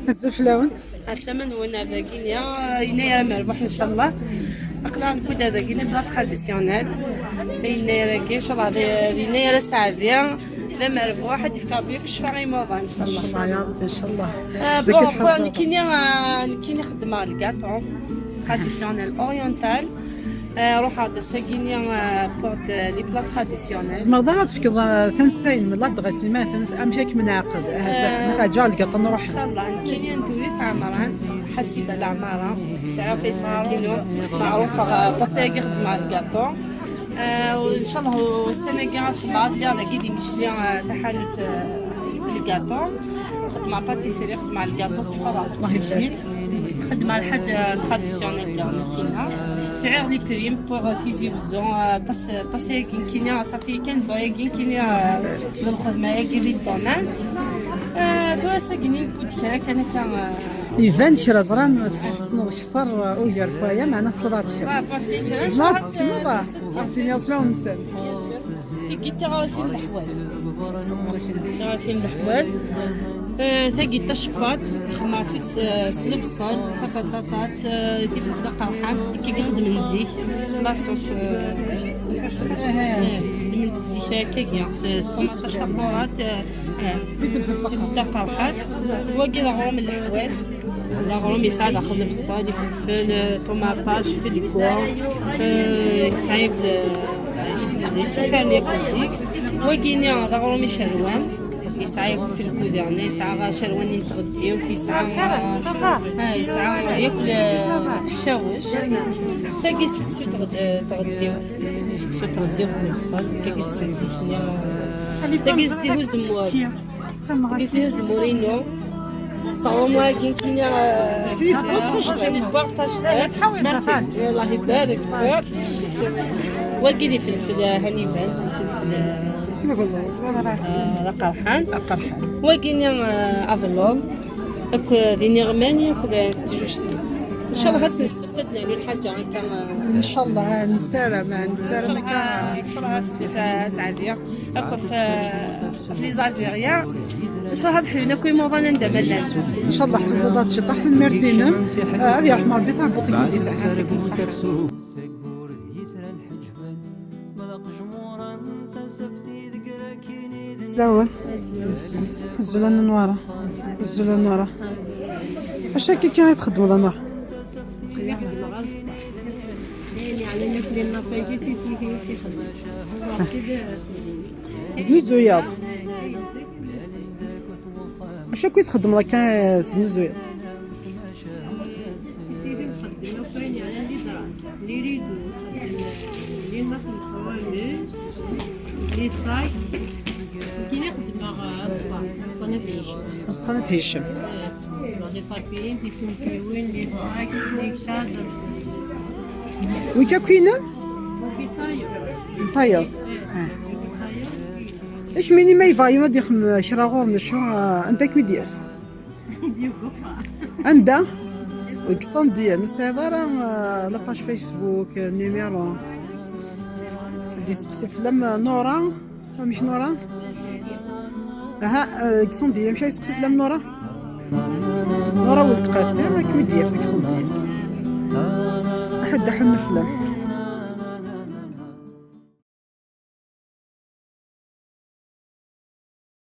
Azul fell-awen. عسلامة نونا ذاكينيا يناير مربوح ان شاء الله اقلا نكون ذاكيني plat traditionnel يناير كي ان شاء الله يناير سعدي لا مربوح هادي في كابيك شفا غيموضا ان شاء الله. الله يا ربي ان شاء الله. آه، bon نكيني خدمة ال gâteau traditionnel oriental روح هذا ساكيني pour les plats traditionnels. زمرض تفكض ثنسين من l'adresse ما ثنس امشيك من عقل ما تعجل ال gâteau نروح. ان شاء الله نكيني ندوي في عمران حسيبه العمارة ساعة فيسبوك كينو معروفة تصيا خدمة الكاطو وان شاء الله السنة كاع خدمة ديال كي مشلي تاع حانوت ال gâteau خدمة pâtisserie خدمة ال gâteau صفة خدمة الحاجة traditionnelle ديالنا فينا سعر les primes pour تيزي وزو تصيا كينيا ça fait 15 ans كينيا الخدمة كي les domaines ثوا ساكنين كنت كان كان كان يبان شرا زرام تسنو شفر ويار كوايا معنا تفضل تفر زما تسكنوا عرفتيني اسمع ونسان. كي تغرفين الحوال تغرفين الحوال ثاقي تشفات خماتي سلبصل بطاطات كيف قرحان كي يخدم الزيت la sauce تخدم الزيت هكاكيا صوص شابورات فلفل قرحات وكي غروم الحوال غروم يسعى داخل البصل فلفل طوماطاش فلكوا يسعى سفرني ياكل زيك وكيني غروم شروان يسعى في الكوذان يسعى شروان يتغديو يسعى يسعى ياكل حشاوش تاكي سكسو تغديو سكسو تغديو في البصل كاكي تزيكني تاكي زيهو زمور تاكي زيهو زمورينو طعوم كي كينيا سيد بورتاج. بورتاج الله يبارك وكيدي فلفل هانيفان فلفل قرحان قرحان. وكيني افلور ديني غماني تجوجتي ان شاء الله غاس نستفدنا على الحاجة هكا. ان شاء الله نسالة ما نسالة ما كان. ان شاء الله غاس سعديه هكا في les Algériens ان شاء الله حلونا كوي موضوع ندم. ان شاء الله حفظات شي طاحت المرثينم هذه رحمه ربي ثان بوطيك ودي ساعة. الاول الزلة نوارة الزلة نوارة اش هكا كي تخدموا نوار زنوزوياض اش هكا تخدم راك زنوزوياض اسطنة هشام. ويكا كوينة طيب اش ميني ما يفايو غادي يخدم شرا غور نشو انت كمي دياف عندها القصان ديال نسيض راه la page فيسبوك numéro دي سقسي فلام نورا مش نورا ها قصان ديال مشى يسقسي فلام نورا نورا ولد قاسم كمي ديال في قصان ديال احد حن فلام.